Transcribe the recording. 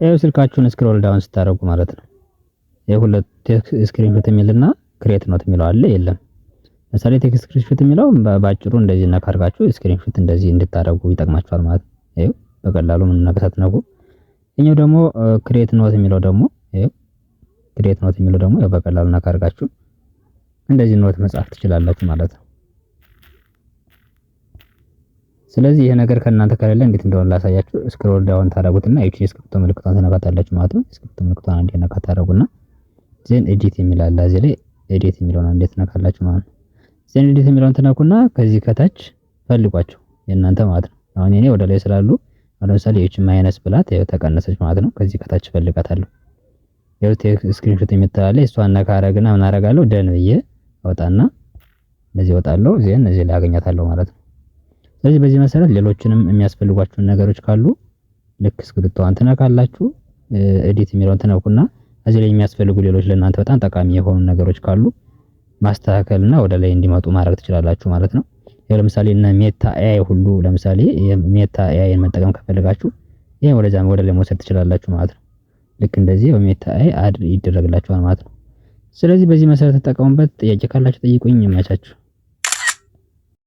ይኸው ስልካችሁን scroll down ስታደርጉ ማለት ነው። የሁለት take screenshot የሚልና create note የሚለው አለ የለም። ለምሳሌ take screenshot የሚለው በአጭሩ እንደዚህ ነካ አድርጋችሁ screenshot እንደዚህ እንድታደርጉ ይጠቅማችኋል ማለት ነው። ይኸው በቀላሉ ምን ነገር ሳትነኩ። ይሄኛው ደግሞ create note የሚለው ደግሞ፣ ይኸው create note የሚለው ደግሞ ያው በቀላሉ ነካ አድርጋችሁ እንደዚህ note መጻፍ ትችላላችሁ ማለት ነው። ስለዚህ ይሄ ነገር ከእናንተ ከሌለ እንዴት እንደሆነ ላሳያችሁ። Scroll down ታደርጉትና ይቺ የእስክሪብቶ ምልክቷን ትነካታላችሁ ማለት ነው። እስክሪብቶ ምልክቷን አንዴ ነካ ታደርጉና then edit የሚል አለ፣ እዚህ ላይ edit የሚለውን አንዴ ትነካላችሁ ማለት ነው። Then edit የሚለውን ትነኩና ከዚህ ከታች ፈልጓቸው የእናንተ ማለት ነው። አሁን እኔ ወደ ላይ ስላሉ፣ አሁን ለምሳሌ ይቺ minus ብላት ይኸው ተቀነሰች ማለት ነው። ከዚህ ከታች ፈልጋታለሁ። ይኸው take screenshot የምትላለች፣ እሷን ነካ አረግና ምን አረጋለሁ? Done ብዬ አወጣና እንደዚህ እወጣለሁ። Then እዚህ ላይ አገኛታለሁ ማለት ነው። ስለዚህ በዚህ መሰረት ሌሎችንም የሚያስፈልጓችሁን ነገሮች ካሉ ልክ እስክሪብቶዋን ትነካላችሁ፣ edit የሚለውን ትነኩና እዚህ ላይ የሚያስፈልጉ ሌሎች ለእናንተ በጣም ጠቃሚ የሆኑ ነገሮች ካሉ ማስተካከልና ወደ ላይ እንዲመጡ ማድረግ ትችላላችሁ ማለት ነው። ለምሳሌ እነ Meta AI ሁሉ፣ ለምሳሌ Meta AI ን መጠቀም ከፈለጋችሁ ይሄን ወደዛ ወደ ላይ መውሰድ ትችላላችሁ ማለት ነው። ልክ እንደዚህ በ Meta AI add ይደረግላችኋል ማለት ነው። ስለዚህ በዚህ መሰረት ተጠቀሙበት። ጥያቄ ካላችሁ ጠይቁኝ። ይመቻችሁ።